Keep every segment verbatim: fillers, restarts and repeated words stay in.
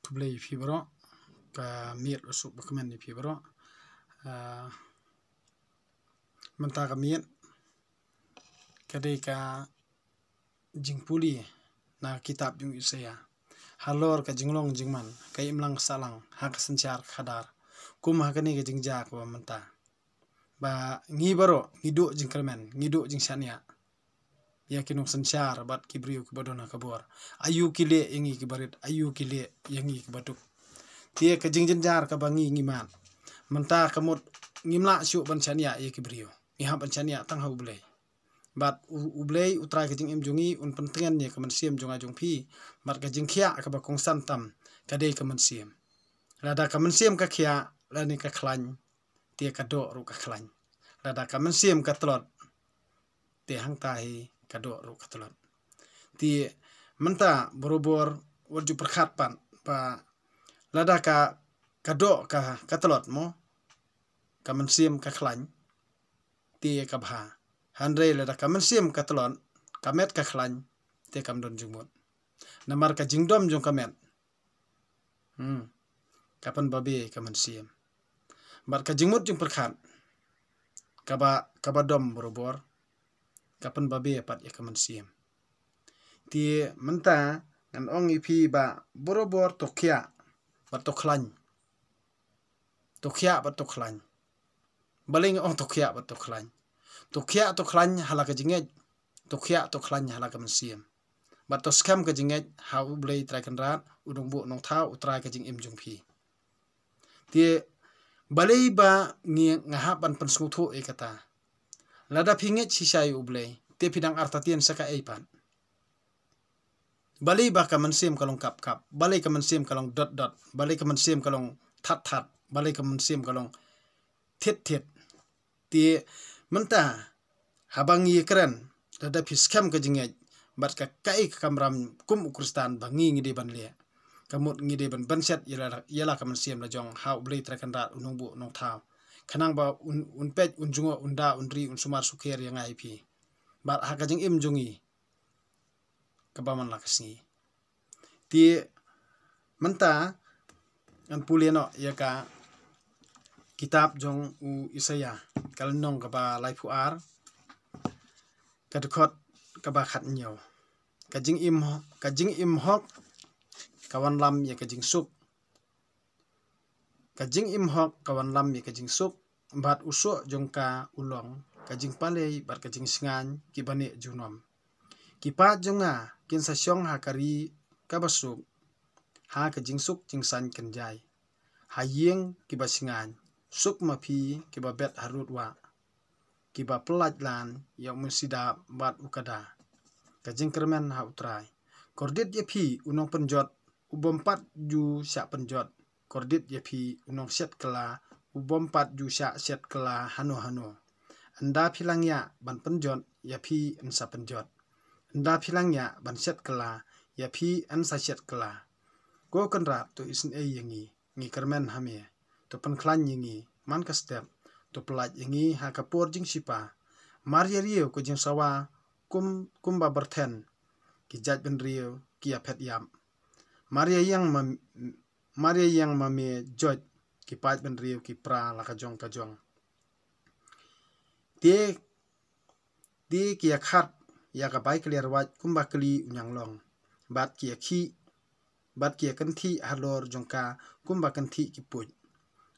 Khublei ïa phi baroh, ka miet u suk bakmen ïa phi baroh. Ah, mynta ka miet ka dei ka jingpule na kitab jong Isaiah halor ka jinglong jingman ka imlang sahlang ha ka synshar khadar, kum ha kane ka jingjia kaba mynta. Ba ngi baroh ngi duh jingkyrmen, ngi duh jingshaniah ïa ki nongsynshar bad ki briew kiba don ha ka bor. Aïu ki leh ïa ngi kiba rit, aïu ki leh ïa ngi kiba duk. Te ka jingjynjar kaba ngi ngi mad mynta ka mut ngim lah shuh ban shaniah ïa ki briew, ngi hap ban shaniah tang ha U Blei. Bad U, U Blei U Trai ka jingim jong ngi un pyntngen ïa ka mynsiem jong nga jong phi. Bad ka jingkhiah kaba kongsan tam ka dei ka mynsiem. Lada ka mynsiem ka khiah lane ka khlaiñ, te ka doh ruh ka khlaiñ. Lada ka mynsiem ka tlot, te hangta hi ka doh ruh ka tlot. Te mynta barabor wat ju pyrkhat pat ba lada ka, ka doh ka, ka tlot mo, ka mynsiem ka khlaiñ, te ka bha. Hynrei lada ka mynsiem ka tlot, ka met ka khlaiñ, te kam don jingmut. Namar ka jingdom jong ka met, hmm, ka pynbabe ka mynsiem. Bad ka jingmut jingpyrkhat kaba, kaba dom barabor ka pynbabe pat ïa ka mynsiem. Te mynta ngan ong ïa phi ba barabor to khiah bad to khlaiñ. To khiah bad to khlaiñ. Balei nga ong to khiah bad to khlaiñ? To khiah to khlaiñ ha la ka jingngeit. To khiah to khlaiñ ha la ka mynsiem. Bad to skhem ka jingngeit ha U Blei Trai Kynrad, U Nongbuh Nongthaw, U Trai ka jingim jong phi. Te balei ba ngi nga hap ban pynsngewthuh ïa kata? Lada phi ngeit shisha ïa U Blei, te phi dang artatien sa kaei pat? Balei ba ka mynsiem ka long kap kap? Balei ka mynsiem ka long dot dot? Balei ka mynsiem ka long that that? Balei ka mynsiem ka long thit thit? Te mynta haba ngi ïakren, lada phi skhem ka jingngeit bad ka kaei ka kamram kum u Khristan ba ngi ngi dei ban leh, ka mut ngi dei ban bynshet ïa la, ïa la ka mynsiem la jong ha U Blei Trai Kynrad, U Nongbuh Nongthaw, khnang ba un, un peit, un jngoh, un da, un ri, un sumar sukher ïa nga ïa phi bad ha ka jingim jong ngi kaba man la ka sngi. Te mynta ngan pule noh ïa ka kitab jong u Isaiah, ka lynnong kaba laiphew ar, ka dkhot kaba khathynñiew. Ka jingim, ka jingim hok ka wanlam ïa ka jingsuk. Ka jingim hok ka wanlam ïa ka jingsuk, bad u soh jong ka u long ka jingpalei bad ka jingsngaiñ kiba neh junom. Ki paid jong nga kin sa shong ha ka ri kaba suk, ha ka jingsuk jingsaiñ kynjai, ha ïing kiba shngaiñ. Suk ma phi kiba bet harud wah, kiba pyllait lan ïa u mynsiem bad u kada. Ka jingkyrmen ha U Trai. Kordit ïa phi u nongpynjot, u bym pat ju shah pynjot. Kordit ïa phi u nongshet kylla, u bym pat ju shah shet kylla hano hano. Ynda phi la ngiah ban pynjot, ïa phi yn sa pynjot. Ynda phi la ngiah ban shet kylla, ïa phi yn sa shet kylla. Ko Kynrad, to isynei ïa ngi, ngi kyrmen ha me. To pynkhlaiñ ïa ngi man ka step, to pyllait ïa ngi ha ka por jingshipa. Mar ïa riew ka jingsawa kum, kumba byrthen, ki jaitbynriew ki ïaphet ïap. Mar ïa ïeng ma, mar ïa ïeng ma me joit, ki paidbynriew ki pra la ka jong ka jong. Te, te ki ïakhat ïa ka bai kliar wait kumba kli u ñianglong, bad ki ïakhih, bad ki ïakynthih halor jong ka kumba kynthih ki puit.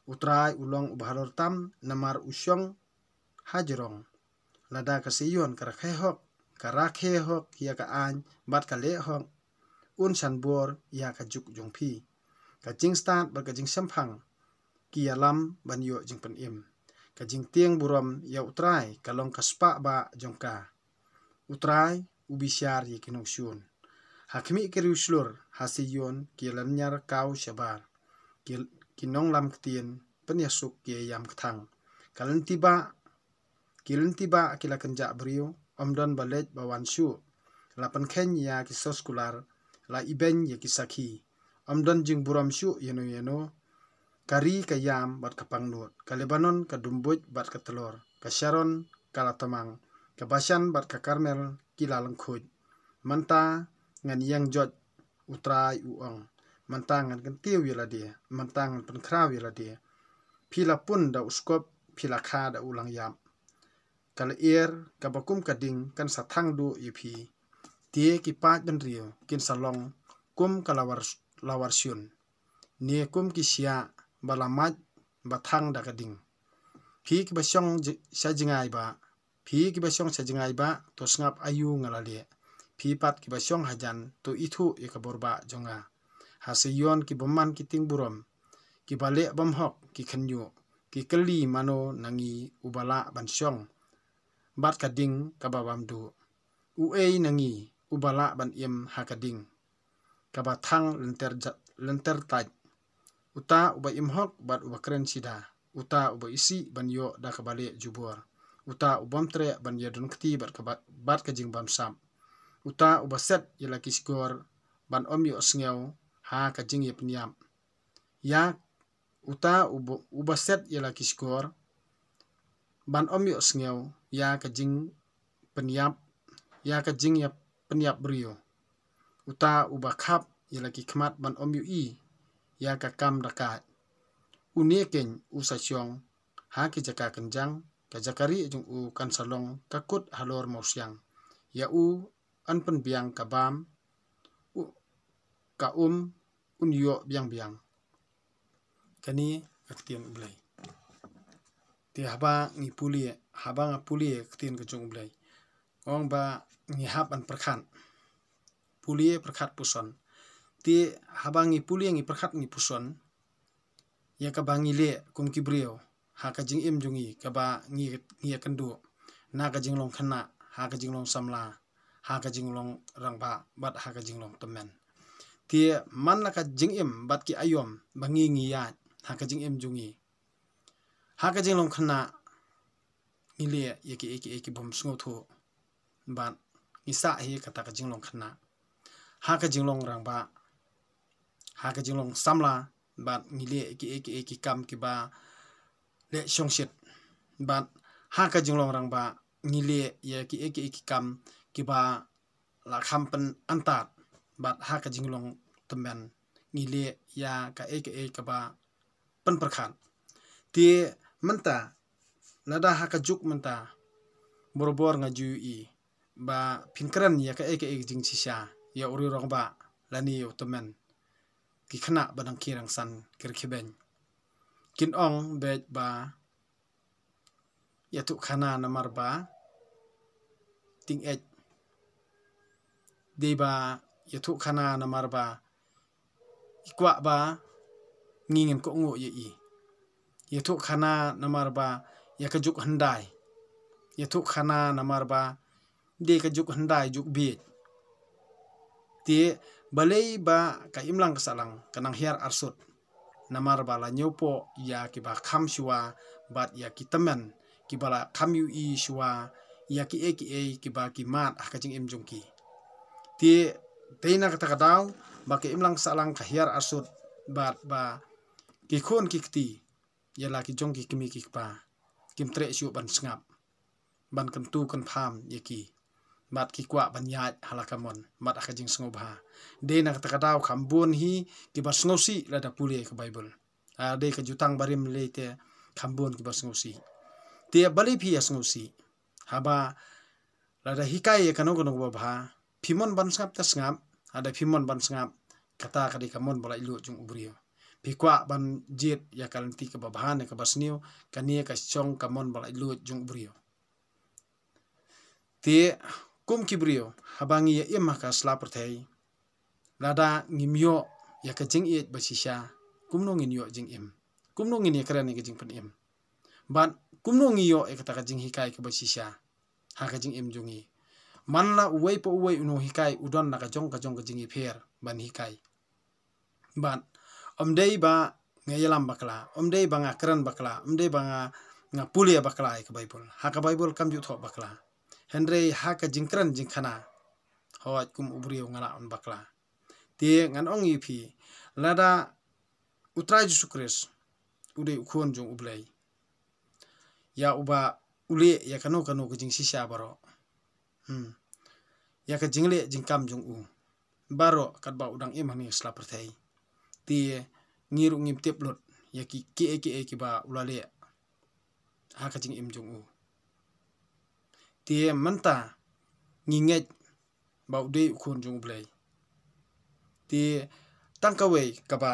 U Trai u long uba halor tam, namar u shong ha jrong. Lada ka Seion ka rakhe hok, ka rakhe hok ïa ka aiñ bad ka leh hok, un shan bor ïa ka juk jong phi. Ka jingstad bad ka jingshemphang ki ïalam ban ïoh jingpynim. Ka jingtieng burom ïa U Trai ka long ka spah bah jong ka. U Trai u bishar ïa ki nongshun. Ha khmih ki riewshlur, ha Seion ki ïalynñiar kaw shabar. Ki, ki nonglam ktien pynïasuk ki ïam kthang. Ka lynti bah, ki lynti bah ki la kynjah briew, ym don ba leit ba wan shuh. La pynkheiñ ïa ki soskular, la ibeiñ ïa ki sakhi. Ym don jingburom shuh ïano ïano. Ka ri ka ïam bad ka pangnud, ka Lebanon ka dumbuj bad ka tlor, ka Sharon ka la tmang, ka Bashan bad ka Karmel ki la lyngkhuid. Mynta ngan ïeng joit, U Trai u ong. mynta ngan kyntiew ïa lade, mynta ngan pynkhraw ïa lade. Phi la pun da u skop, phi la kha da u langïap. Ka lyer kaba kum ka ding kan sa thang duh ïa phi. Te ki paid bynriew kin sa long kum ka lawar, lawar shun, ne kum ki shiah ba la mait ba thang da ka ding. Phi kiba shong j-, sha jngai bah, phi kiba shong sha jngai bah, to sngap aïu nga la leh. Phi pat kiba shong hajan, to ithuh ïa ka bor bah jong nga. Ha Seion ki bymman ki tieng burom, kiba leh bymhok ki khynñiuh, ki kylli mano na ngi uba lah ban shong bad ka ding kaba bam duh. Uei na ngi uba lah ban im ha ka ding kaba thang lynter ja-, lynter tait? Uta uba im hok bad uba kren sida, uta uba isih ban ïoh da kaba leh jubor, uta u bym treh ban ïadon kti bad kaba, bad ka jingbamsap, uta uba set ïa la ki shkor ban ym ïohsngew ha ka jingïapynïap. Ïa uta uba, uba set ïa la ki shkor ban ym ïohsngew ïa ka jingpynïap, ïa ka jingïapynïap briew. Uta uba khap ïa la ki khmat ban ym ïohi ïa ka kam dakaid. Une keiñ u sa shong ha ki jaka kynjang, ka jaka rieh jong u kan sa long ka kut halor mawsiang. Ïa u yn pynbiang ka bam, u, ka um un ïoh biang biang. Kane ka ktien U Blei. Te haba ngi pule, haba nga pule ka ktien ka jong U Blei, ong ba ngi hap ban pyrkhat. Pule, pyrkhat, puson. Te haba ngi pule, ngi pyrkhat, ngi puson ïa kaba ngi leh kum ki briew ha ka jingim jong ngi, kaba ngi, ngi ïakynduh na ka jinglong khynnah, ha ka jinglong samla, ha ka jinglong rangbah bad ha ka jinglong tymmen. Te man la ka jingim bad ki aïom ba ngi, ngi ïaid ha ka jingim jong ngi. Ha ka jinglong khynnah ngi leh ïa kiei kiei ki bym sngewthuh bad ngi sah hi kata ka jinglong khynnah. Ha ka jinglong rangbah, ha ka jinglong samla bad ngi leh ïa kiei kiei ki kam kiba leh shongshit. Bad ha ka jinglong rangbah ngi leh ïa kiei kiei ki kam kiba la kham pynantat. Bad ha ka jinglong tymmen ngi leh ïa kaei kaei kaba pynpyrkhat. Te mynta, lada ha ka juk mynta, borabor nga ju ïohi ba phin kren ïa kaei kaei ka jingshisha ïa u riew rangbah lane ïa u tymmen, ki khynnah ba dang khie dang san, ki rkhie beiñ kin ong beit ba ïathuh khana namar ba tyngeh. Dei ba ïathuh khana namar ba i kwah ba ngi ngin kohnguh ïa i. Ïathuh khana namar ba ïa ka juk hyndai. Ïathuh khana namar ba dei ka juk hyndai, juk bieit. Te balei ba ka imlang ka sahlang ka nang hiar arsut? Namar ba la ñiewpoh ïa kiba kham shuwa bad ïa ki tymmen kiba la kham ïohi shuwa ïa kiei kiei kiba ki mad ha ka jingim jong ki. Te dei na kata ka daw ba ka imlang ka sahlang ka hiar arsut bad ba ki khun ki kti ïa la ki jong ki kmie ki kpa kim treh shuh ban sngap, ban kyntu kynpham ïa ki. Bad ki kwah ban ïaid ha la ka mon bad ha ka jingsngewbha. Dei na kata ka daw kham bun hi kiba sngewsih lada pule ka Baibl. Ah, dei ka Jutang Barim lei te kham bun kiba sngewsih. Te balei phi ïa sngewsih? Haba lada hikai ïa kano kano kaba bha, phi mon ban sngap te sngap, lada phi mon ban sngap, kata ka dei ka mon ba laitluid jong u briew. Phi kwah ban jied ïa ka lynti kaba bha ne kaba sniew, kane ka shong ka mon ba laitluid jong u briew. Te kum ki briew, haba ngi ïa im ha ka sla pyrthei, lada ngim ïoh ïa ka jingïeit ba shisha, kumno ngin ïoh jingim? Kumno ngin ïa kren ïa ka jingpynim? Bad kumno ngi ïoh ïa kata ka jinghikai kaba shisha ha ka jingim jong ngi? Man la uwei pa uwei u nonghikai u don la ka jong ka jong ka jingïapher ban hikai. Bad ym dei ba nga ïalam bakla, ym dei ba nga kren bakla, ym dei ba nga, nga pule bakla ïa ka Baibl. Ha ka Baibl kam ju thoh bakla. Hynrei ha ka jingkren jingkhana, hooid, kum u briew nga lah ban bakla. Te ngan ong ïa phi, lada u Trai Jisu Khrist u dei u Khun jong u Blei, ïa uba u leh ïa kano kano ka jingshisha baroh. Hmm. Ïa ka jingleh jingkam jong u baroh katba u dang im hangne ha sla pyrthei. Te ngi ruh ngim tip lut ïa ki, ki, ki, kiba u la leh ha ka jingim jong u. Te mynta ngi ngeit ba u dei u Khun jong U Blei. Te tang kawei kaba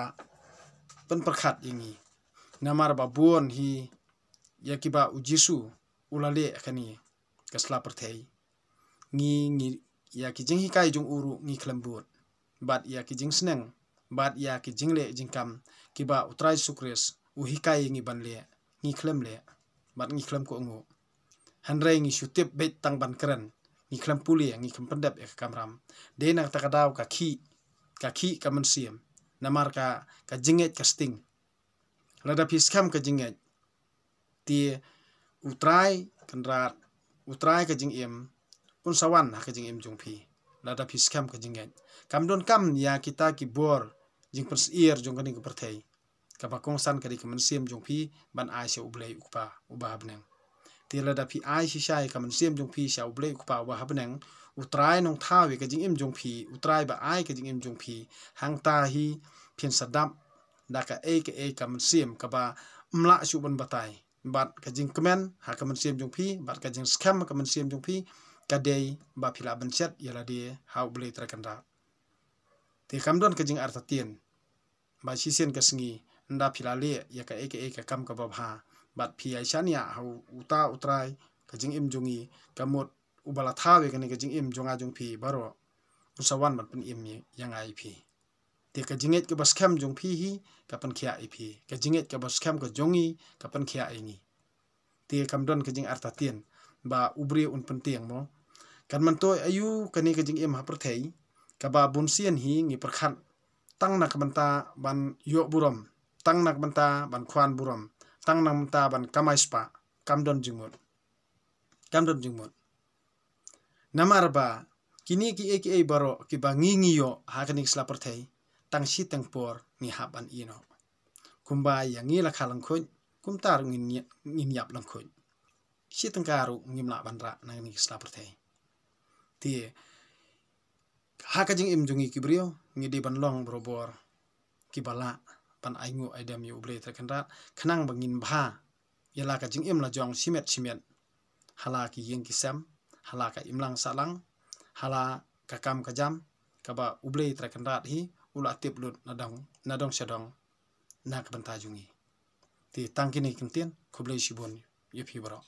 pynpyrkhat ïa ngi. Namar ba bun hi ïa kiba U Jisu u la leh kane ka sla pyrthei. Ngi, ngi, ïa ki jinghikai jong u ruh ngi khlem bud. Bad ïa ki jingsneng, bad ïa ki jingleh jingkam kiba U Trai Jisu Khrist u hikai ïa ngi ban leh, ngi khlem leh, bad ngi khlem kohnguh. Hynrei ngi shu tip beit tang ban kren, ngi khlem pule, ngi khlem pyndep ïa ka kamram. Dei na kata ka daw ka khih, ka khih ka mynsiem. Namar ka, ka jingngeit ka sting. Lada phi skhem ka jingngeit, te U Trai Kynrad, U Trai ka jingim, un sa wan ha ka jingim jong phi. Lada phi skhem ka jingngeit, kam donkam ïa kita ki bor jingpynsyier jong kane ka pyrthei. Kaba kongsan ka dei ka mynsiem jong phi ban ai sha U Blei U Kpa uba ha bneng. Te lada phi ai shisha ïa ka mynsiem jong phi sha U Blei U Kpa uba ha bneng, U Trai nongthaw ïa ka jingim jong phi, U Trai ba ai ka jingim jong phi, hangta hi phin sa dap da kaei kaei ka mynsiem kaba ym lah shuh ban batai. Bad ka jingkmen ha ka mynsiem jong phi, bad ka jingskhem ha ka mynsiem jong phi, ka dei ba phi lah ban shet ïa lade ha U Blei Trai Kynrad. Te kam don ka jingartatien ba shisien ka sngi ynda phi la leh ïa kaei kaei ka kam kaba bha, bad phi ïai shaniah ha uta U Trai, ka jingim jong ngi, ka mut uba la thaw ïa kane ka jingim jong nga jong phi baroh, un sa wan ban pynim ïa nga ïa phi. Te ka jingngeit kaba skhem jong phi hi ka pynkhiah ïa phi. Ka jingngeit kaba skhem ka jong ngi ka pynkhiah ïa ngi. Te kam don ka jingartatien ba u briew un pyntieng mo. Kan myntoi aïu kane ka jingim ha pyrthei kaba bunsien hi ngi pyrkhat tang na ka bynta ban ïoh burom, tang na ka bynta ban khwan burom, tang na ka bynta ban kamai spah. Kam don jingmut. Kam don jingmut. Namar ba kine kiei kiei baroh kiba ngi ngi ïoh ha kane ka sla pyrthei, tang shi teng por ngi hap ban ïeh noh. Kumba ïa ngi la kha lyngkhuid, kumta ruh ngin ïa-, ngin ïap lyngkhuid. Shi tyngka ruh ngim lah ban rah na kane ka sla pyrthei. Te ha ka jingim jong ngi ki briew, ngi dei ban long barabor kiba lah ban ainguh aidem ïa U Blei Trai Kynrad, khnang ba ngin bha ïa la ka jingim la jong shimet shimet, ha la ki ïing ki sem, ha la ka imlang sahlang, ha la ka kam ka jam kaba U Blei Trai Kynrad hi u la tip lut na dong, na dong sha dong na ka bynta jong ngi. Te tang kine ki ktien, khublei shibun ïa phi baroh.